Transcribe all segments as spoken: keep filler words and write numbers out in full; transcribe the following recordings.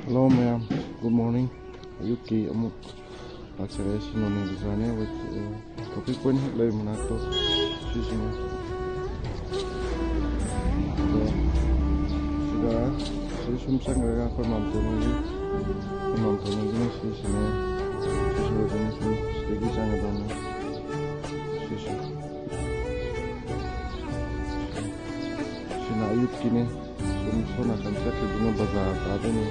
Hello ꯃꯌꯥꯝ, good morning. ꯑꯌꯨꯛꯀꯤ ꯑꯃꯨꯛ ꯂꯥꯛꯆꯔꯦ꯫ ꯁꯤ ꯅꯣꯅꯦ ꯕꯖꯥꯔꯅꯦ꯫ Wait, ꯑ, traffic point ꯍꯦꯛ ꯂꯩꯕ ꯃꯅꯥꯛꯇꯣ ꯁꯤꯁꯤꯅꯦ꯫ ꯑꯗꯣ ꯁꯤꯗ, ꯁꯤ ꯁꯨꯝ ꯆꯪꯈ꯭ꯔꯒ ꯑꯩꯈꯣꯏ ꯃꯥꯝꯇꯣꯟ ꯍꯣꯏꯒꯤ, ꯑꯩꯈꯣꯏ ꯃꯥꯝꯇꯣꯟ ꯍꯣꯏꯒꯤꯅ ꯁꯤꯁꯤꯅꯦ꯫ ꯁꯤꯁꯨ ꯑꯗꯨꯝ ꯁꯨꯝ ꯁꯤꯗꯒꯤ ꯆꯪꯒꯗꯧꯅꯤ꯫ ꯁꯤꯁꯨ, ꯁꯤꯅ ꯑꯌꯨꯛꯀꯤꯅꯦ꯫ ꯁꯨꯝ ꯁꯣꯝ ꯅꯥꯀꯟ ꯆꯠꯈꯤꯕꯗꯨꯅ ꯕꯖꯥꯔ ꯇꯥꯗꯣꯏꯅꯤ꯫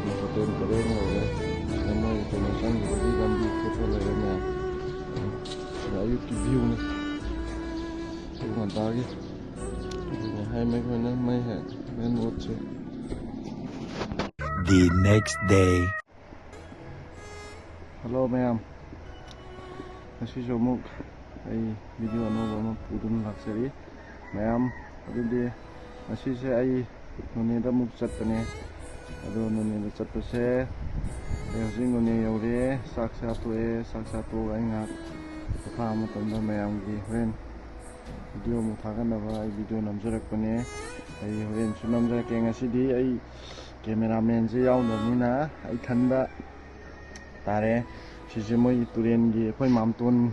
ꯁꯤꯗ ꯍꯣꯇꯦꯜ ꯄꯔꯦꯡ ꯂꯩꯔꯦ꯫ ꯁꯤꯗ ꯃꯣꯏ ꯀꯩꯅꯣ ꯆꯪꯈꯤꯕꯒꯤ ꯂꯝꯕꯤ ꯊꯦꯠꯄ ꯂꯩꯔꯦ ꯃꯌꯥꯝ꯫ ꯁꯤꯗ ꯑꯌꯨꯛꯀꯤ viewꯅꯤ꯫ ꯑꯌꯨꯛ ꯉꯟꯇꯥꯒꯤ꯫ ꯑꯗꯨꯅꯦ ꯍꯥꯏ ꯃꯩ ꯍꯣꯏꯅ ꯃꯩ ꯍꯦꯛ main roadꯁꯦ꯫ The next day. Hello ꯃꯌꯥꯝ, ꯉꯁꯤꯁꯨ ꯑꯃꯨꯛ ꯑꯩ video ꯑꯅꯧꯕ ꯑꯃ ꯄꯨꯗꯨꯅ ꯂꯥꯛꯆꯔꯤ꯫ ꯃꯌꯥꯝ, ꯑꯗꯨꯗꯤ ꯉꯁꯤꯁꯦ ꯑꯩ ꯅꯣꯅꯦꯗ ꯑꯃꯨꯛ ꯆꯠꯄꯅꯦ꯫ ꯑꯗꯣ ꯅꯣꯅꯦꯗ ꯆꯠꯄꯁꯦ ꯑꯩ ꯍꯧꯖꯤꯛ ꯅꯣꯅꯦ ꯌꯧꯔꯦ꯫ ꯆꯥꯛ ꯆꯥ ꯇꯣꯛꯑꯦ꯫ ꯆꯥꯛ ꯆꯥ ꯇꯣꯛꯑꯒ ꯑꯩ ꯉꯥꯏꯍꯥꯛ ꯄꯣꯊꯥꯕ ꯃꯇꯝꯗ ꯃꯌꯥꯝꯒꯤ ꯍꯣꯔꯦꯟ video ꯑꯃꯨꯛ ꯊꯥꯒꯠꯅꯕ ꯑꯩ video ꯅꯝꯖꯔꯛꯄꯅꯦ꯫ ꯑꯩ ꯍꯣꯔꯦꯟꯁꯨ ꯅꯝꯖꯔꯛꯀꯦ꯫ ꯉꯁꯤꯗꯤ ꯑꯩ cameramanꯁꯦ ꯌꯥꯎꯗꯕꯅꯤꯅ ꯑꯩ ꯏꯊꯟꯗ ꯇꯥꯔꯦ꯫ ꯁꯤꯁꯦ ꯃꯣꯏꯒꯤ ꯇꯨꯔꯦꯟꯒꯤ, ꯑꯩꯈꯣꯏ ꯃꯥꯝꯇꯣꯟ,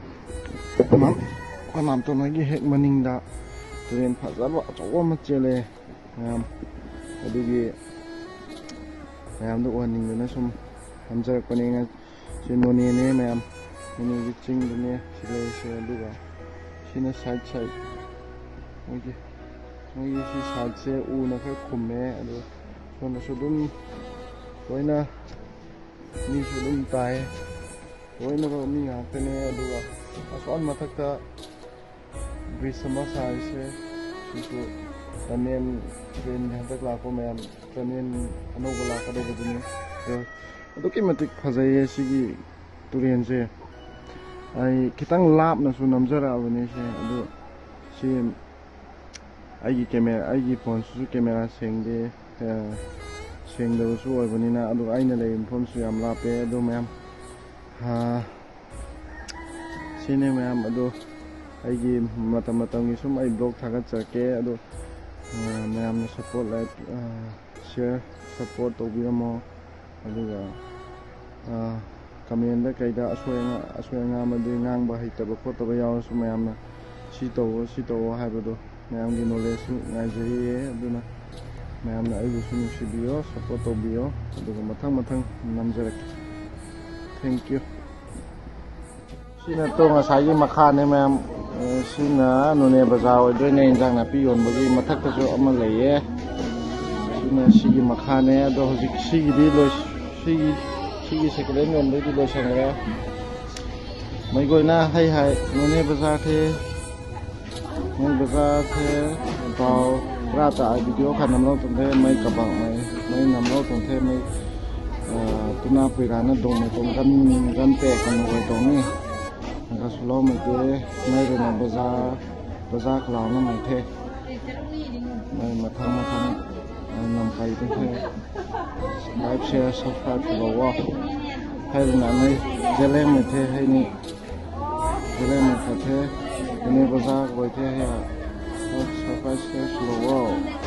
ꯑꯩꯈꯣꯏ ꯃꯥꯝꯇꯣꯟ ꯍꯣꯏꯒꯤ ꯍꯦꯛ ꯃꯅꯤꯡꯗ ꯇꯨꯔꯦꯟ ꯐꯖꯕ ꯑꯆꯧꯕ ꯑꯃ ꯆꯦꯜꯂꯦ ꯃꯌꯥꯝ꯫ ꯑꯗꯨꯒꯤ ꯃꯌꯥꯝꯗ ꯎꯍꯟꯅꯤꯡꯗꯅ ꯁꯨꯝ ꯅꯝꯖꯔꯛꯄꯅꯦ꯫ ꯁꯤ ꯅꯣꯅꯦꯅꯦ ꯃꯌꯥꯝ, ꯅꯣꯅꯦꯒꯤ ꯆꯤꯡꯗꯨꯅꯦ ꯁꯤ ꯂꯩꯔꯤꯁꯦ꯫ ꯑꯗꯨꯒ ꯁꯤꯅ side side, ꯃꯣꯏꯒꯤ, ꯃꯣꯏꯒꯤ ꯁꯤ sideꯁꯦ ꯎꯅ ꯈꯔ ꯈꯨꯝꯃꯦ꯫ ꯑꯗꯣ ꯁꯣꯝꯗꯁꯨ ꯑꯗꯨꯝ ꯂꯣꯏꯅ ꯃꯤꯁꯨ ꯑꯗꯨꯝ ꯇꯥꯏ, ꯂꯣꯏꯅꯃꯛ ꯃꯤ ꯉꯥꯛꯇꯅꯦ꯫ ꯑꯗꯨꯒ ꯑꯁꯣꯝ ꯃꯊꯛꯇ bridge ꯑꯃ ꯁꯥꯔꯤꯁꯦ, ꯁꯤꯁꯨ tunnel, ꯇꯨꯔꯦꯟꯒꯤ ꯍꯟꯗꯛ ꯂꯥꯛꯄ ꯃꯌꯥꯝ, tunnel ꯑꯅꯧꯕ ꯂꯥꯛꯀꯗꯧꯕꯗꯨꯅꯤ꯫ ꯑꯗꯣ ꯑꯗꯨꯛꯀꯤ ꯃꯇꯤꯛ ꯐꯖꯩꯌꯦ ꯁꯤꯒꯤ ꯇꯨꯔꯦꯟꯁꯦ꯫ ꯑꯩ ꯈꯤꯇꯪ ꯂꯥꯞꯅꯁꯨ ꯅꯝꯖꯔꯛꯑꯕꯅꯦ ꯁꯦ꯫ ꯑꯗꯣ ꯁꯤ ꯑꯩꯒꯤ camera, ꯑꯩꯒꯤ phoneꯁꯤꯁꯨ camera ꯁꯦꯡꯗꯦ, ꯑ, ꯁꯦꯡꯗꯕꯁꯨ ꯑꯣꯏꯕꯅꯤꯅ꯫ ꯑꯗꯨꯒ ꯑꯩꯅ ꯂꯩꯔꯤꯕ ꯃꯐꯝꯁꯨ ꯌꯥꯝ ꯂꯥꯞꯄꯦ꯫ ꯑꯗꯣ ꯃꯌꯥꯝ, ꯑ, ꯁꯤꯅꯦ ꯃꯌꯥꯝ꯫ ꯑꯗꯣ ꯑꯩꯒꯤ ꯃꯇꯝ ꯃꯇꯝꯒꯤ ꯁꯨꯝ ꯑꯩ vlog ꯊꯥꯒꯠꯆꯔꯛꯀꯦ꯫ ꯑꯗꯣ, ꯑ, ꯃꯌꯥꯝꯅ support, like, ꯑ, share, support ꯇꯧꯕꯤꯔꯝꯃꯣ꯫ ꯑꯗꯨꯒ ꯀꯃꯦꯟꯗ ꯀꯩꯗ ꯑꯁꯣꯏ ꯑꯉꯥ ꯑꯁꯣꯏ ꯑꯉꯥꯝ ꯑꯗꯨ ꯉꯥꯡꯕ ꯍꯩꯇꯕ ꯈꯣꯠꯇꯕ ꯌꯥꯎꯔꯁꯨ ꯃꯌꯥꯝꯅ ꯁꯤ ꯇꯧꯋꯣ ꯁꯤ ꯇꯧꯋꯣ ꯍꯥꯏꯕꯗꯣ ꯃꯌꯥꯝꯒꯤ ꯅꯣꯂꯦꯖꯁꯨ ꯉꯥꯏꯖꯔꯤꯌꯦ꯫ ꯑꯗꯨꯅ ꯃꯌꯥꯝꯅ ꯑꯩꯕꯨꯁꯨ ꯅꯨꯡꯁꯤꯕꯤꯌꯣ, ꯁꯞꯄꯣꯔꯠ ꯇꯧꯕꯤꯌꯣ꯫ ꯑꯗꯨꯒ ꯃꯊꯪ ꯃꯊꯪ ꯅꯝꯖꯔꯛꯀꯦ꯫ Thank you꯫ ꯁꯤꯅ ꯇꯣ ꯉꯁꯥꯏꯒꯤ ꯃꯈꯥꯅꯦ ꯃꯌꯥꯝ꯫ ꯑꯦ, ꯁꯤꯅ ꯅꯣꯅꯦ ꯕꯖꯥꯔ ꯑꯣꯏꯗꯣꯏꯅꯦ, ꯏꯟꯖꯥꯡ ꯅꯥꯄꯤ ꯌꯣꯟꯕꯒꯤ ꯃꯊꯛꯇꯁꯨ ꯑꯃ ꯂꯩꯌꯦ꯫ ꯁꯤꯅ ꯁꯤꯒꯤ ꯃꯈꯥꯅꯦ꯫ ꯑꯗꯣ ꯍꯧꯖꯤꯛ ꯁꯤꯒꯤꯗꯤ ꯂꯣꯏ ꯁꯤꯒꯤ ꯁꯤꯒꯤ ꯁꯦꯀꯦꯟ ꯍꯦꯟ ꯌꯣꯟꯕꯒꯤꯗꯤ ꯂꯣꯏꯁꯟꯈ꯭ꯔꯦ꯫ ꯃꯩꯒꯣꯏꯅ ꯍꯩ ꯍꯥꯏ ꯅꯣꯅꯦ ꯕꯖꯥꯔ ꯊꯦ ꯅꯣꯅꯦ ꯕꯖꯥꯔ ꯊꯦ ꯄꯥꯎ ꯔꯥ ꯇ ꯚꯤꯗꯤꯑꯣ ꯈꯔ ꯅꯝꯂꯧ ꯇꯧꯗꯦ꯫ ꯃꯩ ꯀꯕꯥꯛ ꯃꯩ ꯃꯩ ꯅꯝꯂꯧ ꯇꯧꯗꯦ꯫ ꯃꯩ ꯇꯨꯅꯥ ꯄꯨꯏꯔꯥꯅ ꯗꯣꯡꯅ ꯇꯣꯡ ꯒꯟ ꯒꯟ ꯇꯦꯛ ꯀꯩꯅꯣ ꯑꯣꯏ ꯇꯧꯅꯤ꯫ ꯅꯒꯥ ꯁꯨꯂꯧ ꯃꯩꯇꯦ ꯃꯩ ꯔꯦꯅ ꯕꯖꯥꯔ ꯕꯖꯥꯔ ꯈꯂꯥꯎꯅ ꯃꯩꯊꯦ꯫ ꯃꯩ ꯃꯊꯪ ꯃꯊꯪ ꯅꯝ ꯀꯩꯗꯁꯦ ꯂꯥꯏꯛ ꯁꯤꯌꯥꯔ ꯁꯕꯁꯀ꯭ꯔꯥꯏꯕ ꯇꯧꯕ ꯍꯥꯏꯗꯅ ꯃꯩ ꯖꯦꯂꯦꯡ ꯃꯩꯊꯦ ꯍꯩꯅꯤ꯫ ꯖꯦꯂꯦꯡ ꯃꯩꯊꯦ ꯏꯅꯦ ꯕꯖꯥꯔ ꯑꯣꯏꯊꯦ ꯍꯌꯥ ꯁꯕꯁꯀ꯭ꯔꯥꯏꯕ ꯁꯤꯌꯥꯔ ꯇꯧꯕ꯫